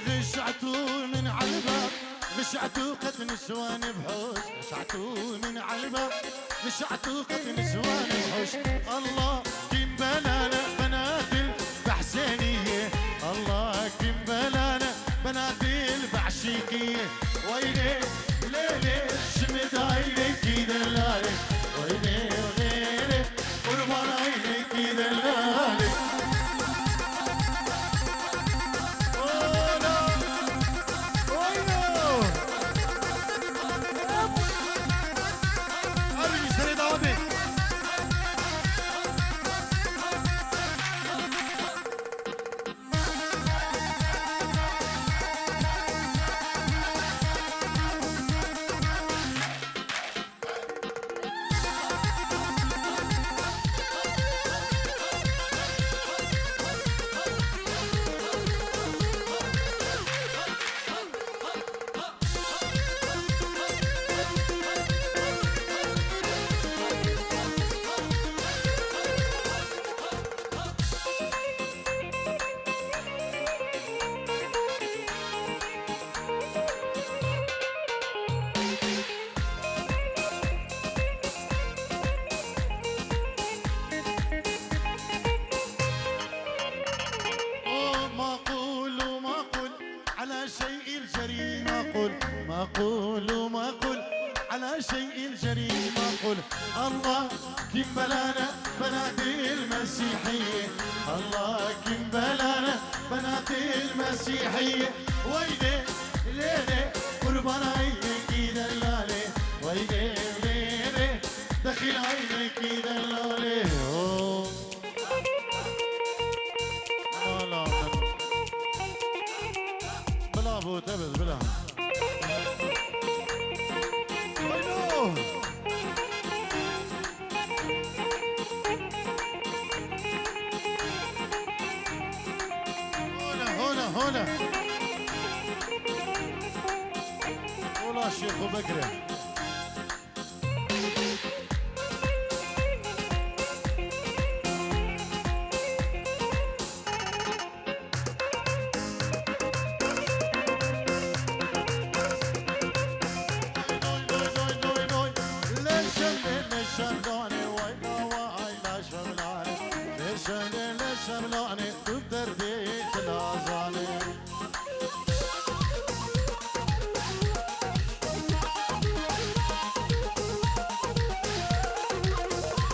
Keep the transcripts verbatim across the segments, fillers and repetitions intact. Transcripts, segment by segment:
رجعتو من عالباب، رجعتو قد نسوان بحوش، رجعتو من عالباب، رجعتو قد نسوان بحوش. الله كيم بلانا بنات البحسينية، الله كيم بلانا بنات البعشيقية. ويلي ليلي شمد عينك دلالي، ويلي ويلي قربان عينك دلالي. Ola! Oyna! Hadi işleri devam et. أوه، معقول ومعقول، على شيء الجري معقول، معقول ومعقول، على شيء الجري معقول. الله كيم بلانا بنات المسيحية، الله كيم بلانا بنات المسيحية. ويلي ليلي قربان عينك دلالي، ويلي ليلي دخيل عينك دلالي. أوه. Ala. Bila bû, tebez, bila. Haydo. Hola, hola, hola. Hola, Şêxo Bekre.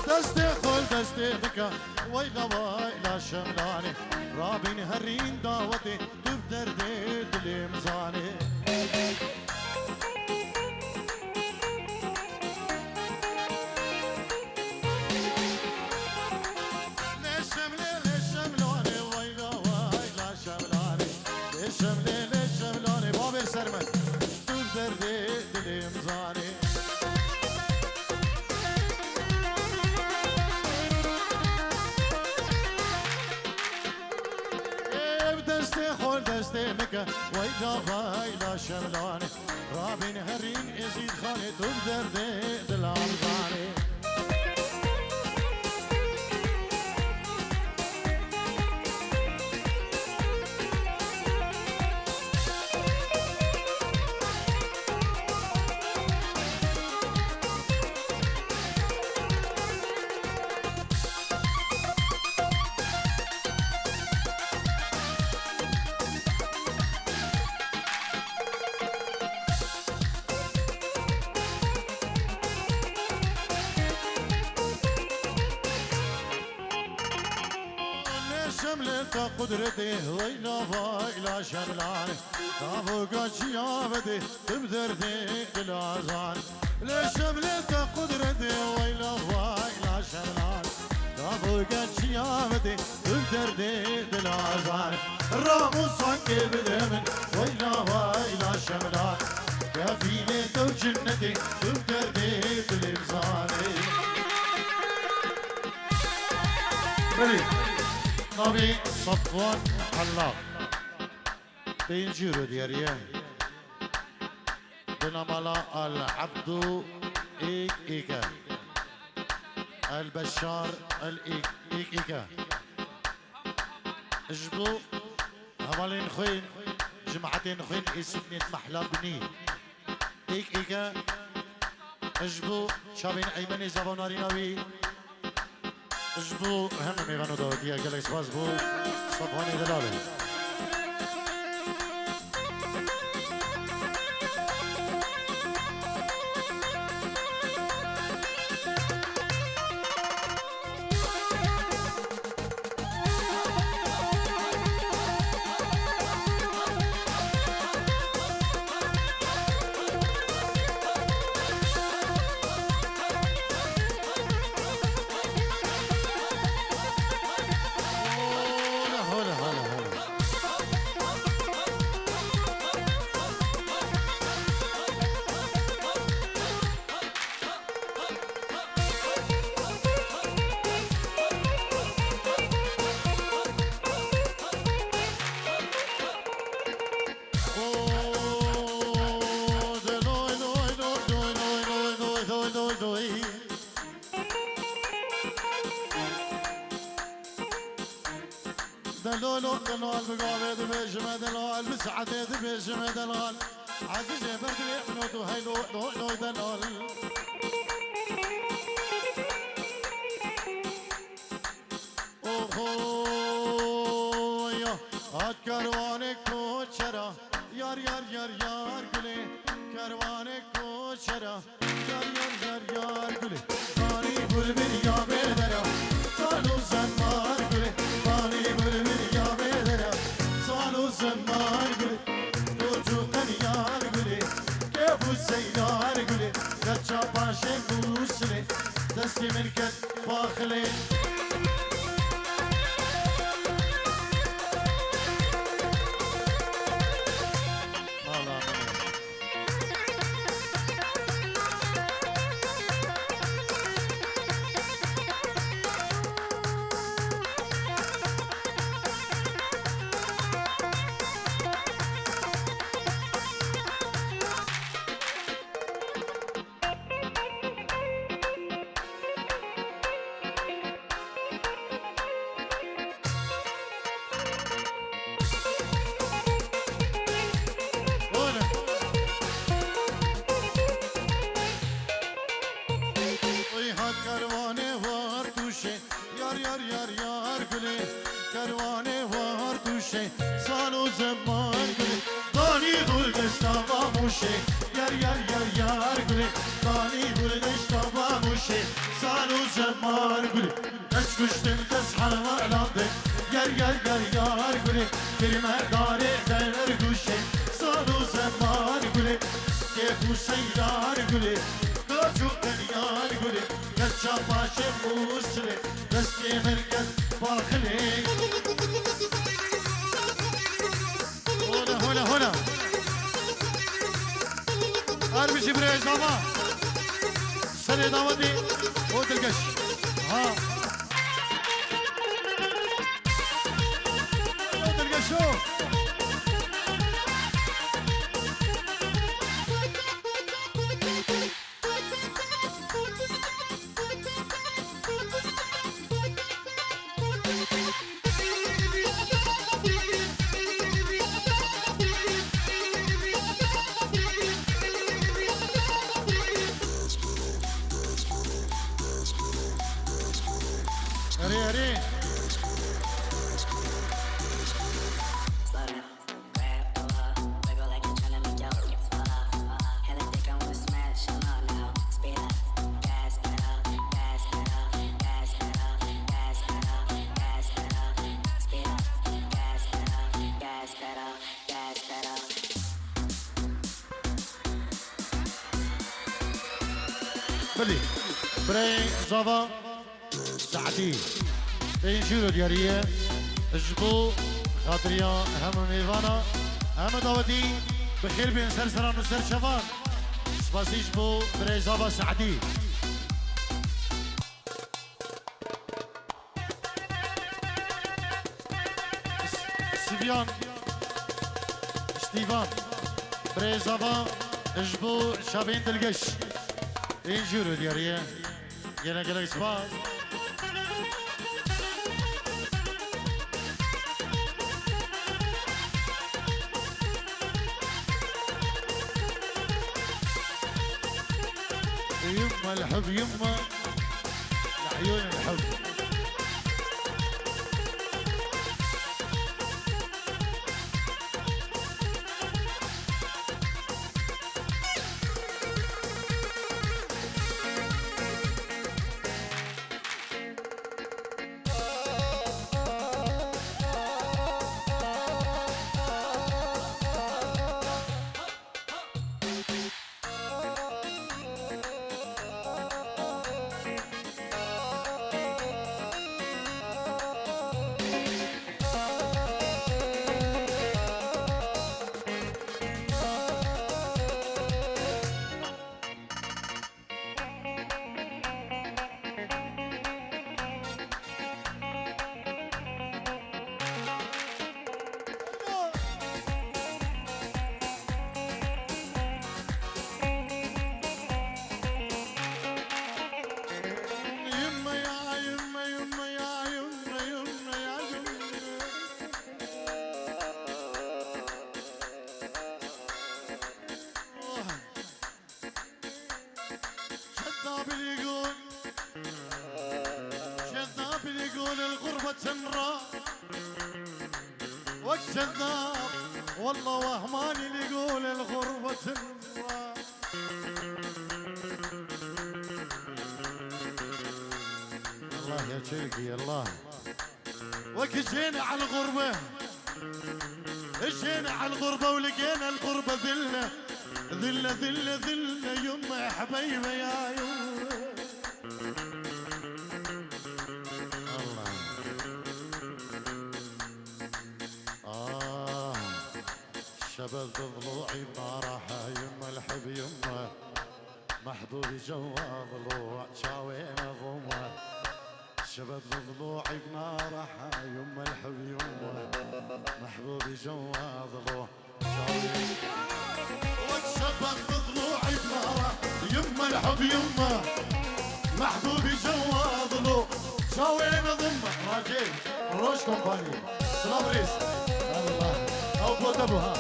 Destê xwe li destê bike, weyla weyla şemlanê. Rabîn herîn dawetê, tu bi derdê dilê min zanê. Lê şemlê, lê şemlanê, weyla weyla şemlanê. Lê şemlê, lê şemlanê, babê ser me, tu bi derdê dilê min zanê. Ê, bi destê xwe li destê min ke, weyla weyla şemlanê. Rabîn herîn Êzîd Xanê, tu bi derdê dila min zanê. Lê şemlê te qudretê, weyla weyla şemlanê. Davo gaçiya vedê, tu bi derdê dila zanê. Lê şemlê te qudretê, weyla weyla şemlanê. Davo gaçiya vedê, tu bi derdê dila zanê. Ramusankê bide min, weyla weyla şemlanê. Kefîlê te û cinnetê, tu bi derdê dilê min zanê. Belê. Navê Safwan Hellal. Pêncî ro diyariye. Binamala El Abdu Îk Îke. El Beşar El Îk Îk Îke. Ji bo hevalên xwe yên Cemaetên xwîn ê Sifnêt Mehla Gunî. Êk êke ji bo çavên Eymenê zava û narîna wî. Ji bo hemû mêvan û dawetiya gelek spas bo Safwanê Delalê. Delolo, delal, bi gavê dibêjime delal, bi saetê dibêjime delal. Ezîzê ber divê min û tu heylo, lo, lo, delal. Oho, ya, hat kerwanê koçera, yar, yar, yar, yar gulê, kerwanê koçera. Yar, yar, yar, yar gulê. Kanî bulbul ya bêdera, sal û zemar gulê. Kanî bulbul ya bêdera, sal û zemar gulê. Doçû qenyar gulê, kêf û seydar gulê. Keça paşê Mûsilê, destê min ket baxilê. Oy hat kerwanê war tûşê, yar, yar, yar, yar gulê. Kerwanê war tûşê, sal û zeman gulê. Danî gul desta Mamûşê, yar, yar, yar, yar gulê. Danî gul desta Mamûşê, sal û zeman gulê. Ez kuştim, ez hevalandê, yar, yar, yar, yar gulê. Kirme darê derguşê, sal û zeman gulê. Kêf û seydar gulê, kaç û qenyar gulê. Keça paşê Mûsilê, destê min ket baxilê. Hola, hola, hola. Her bijî birê zava. Serê dawetê û dilgeş. Ha. Û dilgeşo. Erê, erê. Bilî. Birê zava. Saetî. Ên jûro diyarî ye. Ji bo xatiriya hemû mêvana, hemû dawetî bi xêr bên ser seran û ser çavan. Spasî ji bo birê zava Saetî. Sivyan, Stîvan, birê zava ji bo çavên dilgeş. Ên jûro diyarî ye. Gelek gelek spas. الحب يمه، لعيون الحب. يمه يا يمه، يمه يا يمه، يمه يا يمه. كذاب اللي يقول، كذاب اللي يقول الغربة تنرى. وكذاب والله وهمان اللي يقول الغربة تنرى. الله يا شرقي، الله. وك جينا عالغربة، جينا عالغربة ولقينا الغربة ذلة، ذلة، ذلة، ذلة، يمه يا حبيبة يا يمه. الله. آه. شبت بضلوعي بنارها يمه الحب يمه. محبوبي جوا ضلوع شاوينا ضمه. شبت بضلوعي بنارها يمه الحب يمه. محبوبي جوا ضلوع شاوينا. وتشبت بضلوعي بناره يمه الحب يمه. محبوبي جوا ضلوع شاوينا ضمه. راجل روش كومباني. سلام ريس. الله. او بوتبو ها.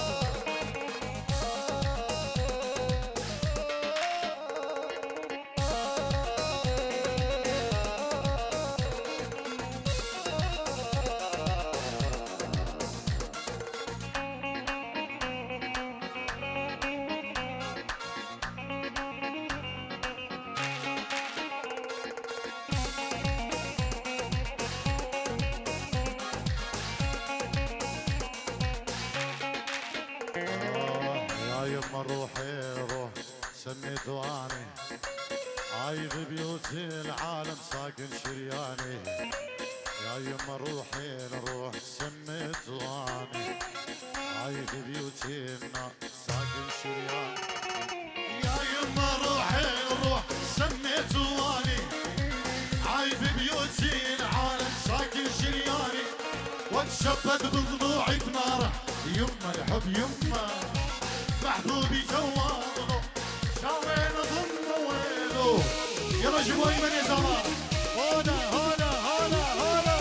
آه، يا يما روحي روح. سميت واني عايب بيوتي العالم ساكن شرياني. يا يما روحي نروح سميت واني عايب بيوتي النا ساكن شرياني. يا يما روحي نروح سميت واني عايب بيوتي العالم ساكن شرياني. واتشبت بضلوعي بناره يمه الحب يمه. محبوبي جوا ضلوع شاوين ضمه وينه. يلا جيبوا ايمن يا زلمه. هولا هولا هولا هولا.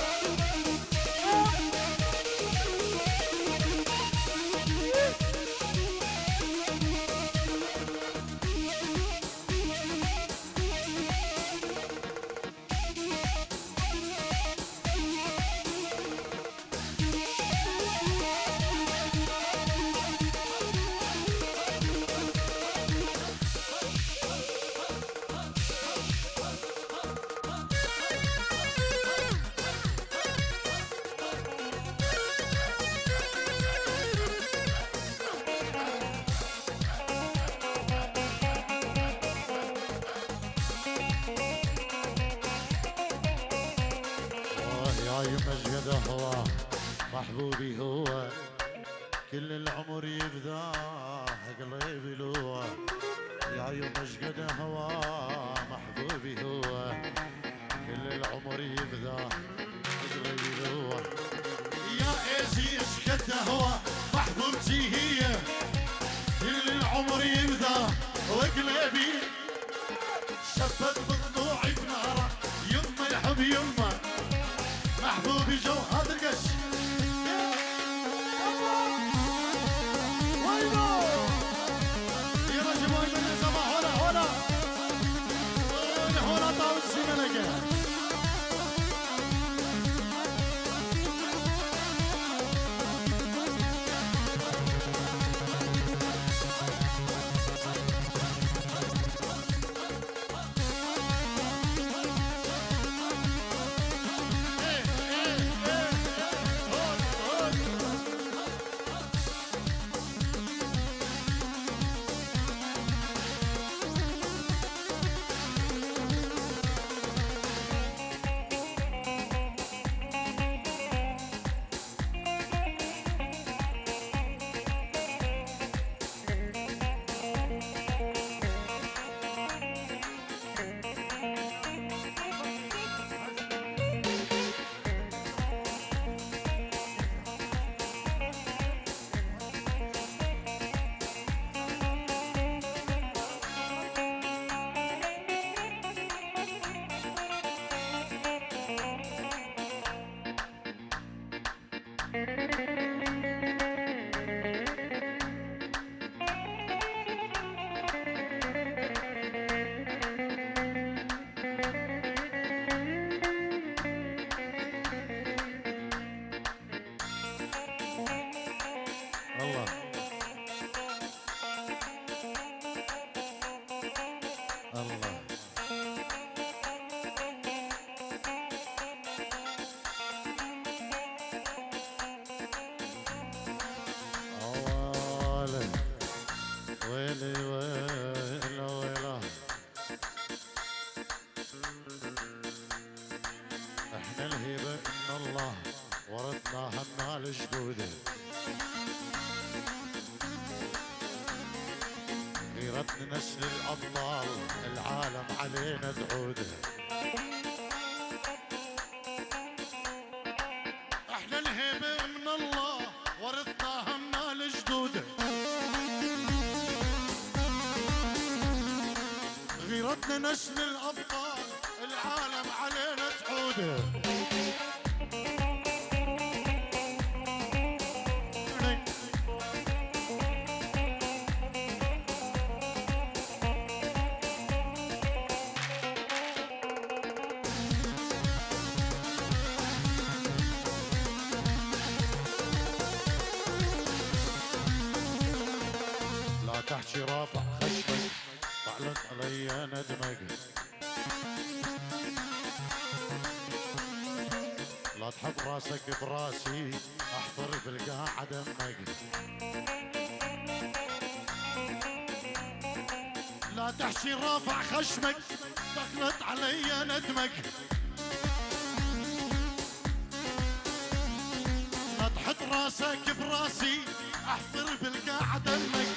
آه يا يمه شقد هوا محبوبي هو. كل العمر يفداه قلبي لوا. يا يمه شقد هوا محبوبي هو. كل العمر يفداه قلبي لوا. يا ايزي شقد هوا محبوبتي هي. كل العمر يفداه وقلبي شبت بضلوعي بناره. يمه الحب يمه محبوبي جو هذا القش. وينو؟ يا رجل وين من السما؟ هلا، هلا. نسل الأبطال، العالم علينا تعود. احنا الهيبة من الله، ورثناها من الجدود. غيرتنا نسل الأبطال، العالم علينا تعود. لا تحكي رافع خشمك، طعلت علي ندمك. لا تحط راسك براسي، احفر بالقاع دمك. لا تحكي رافع خشمك، دخلت علي ندمك. لا تحط راسك براسي، احفر بالقاع دمك.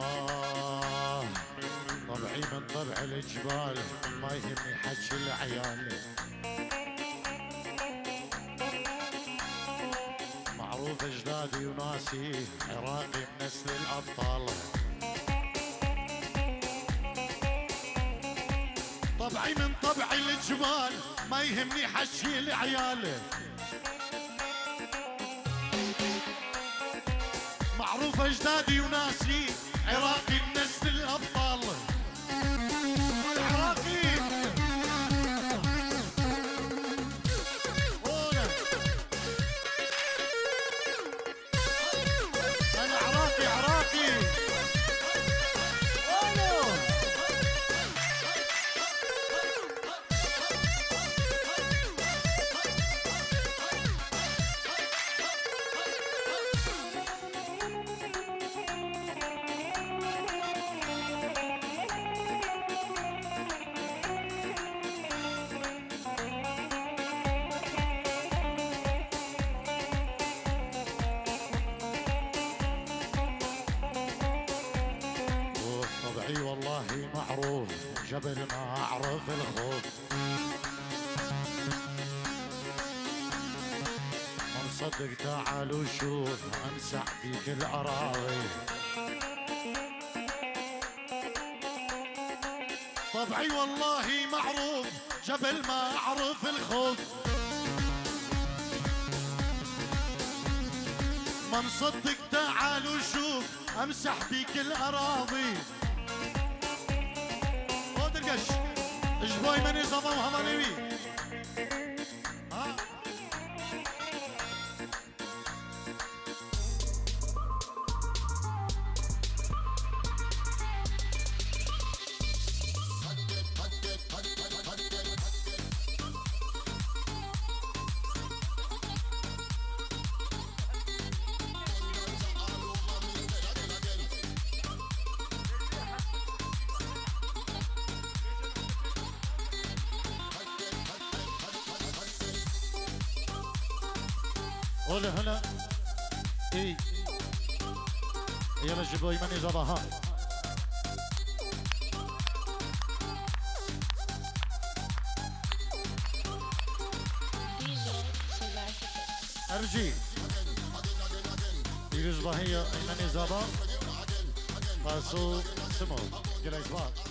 آه، طبعي من طبع الجبال، ما يهمني حكي العيال. معروف أجدادي وناسي، عراقي من نسل الأبطال. طبعي من طبع الجبال، ما يهمني حكي العيال. معروف أجدادي وناسي، عراقي من نسل الأبطال. العراقي. هولا. أنا عراقي، عراقي. هولا. طبعي والله معروف، جبل ما أعرف الخوف. ما مصدق، تعال وشوف، أمسح بيك الأراضي. طبعي والله معروف، جبل ما أعرف الخوف. ما مصدق، تعال وشوف، أمسح بيك الأراضي. Odirgeş. Ji bo Eymenê Zava û hevalê wî. Ha. Ola hela. Ey. Yala ji bo Eymenê Zava ha. D J Şevval Şükür. Ercî. Pîrozbahiya Eymenê Zava. Paso Simo. Gelek spas.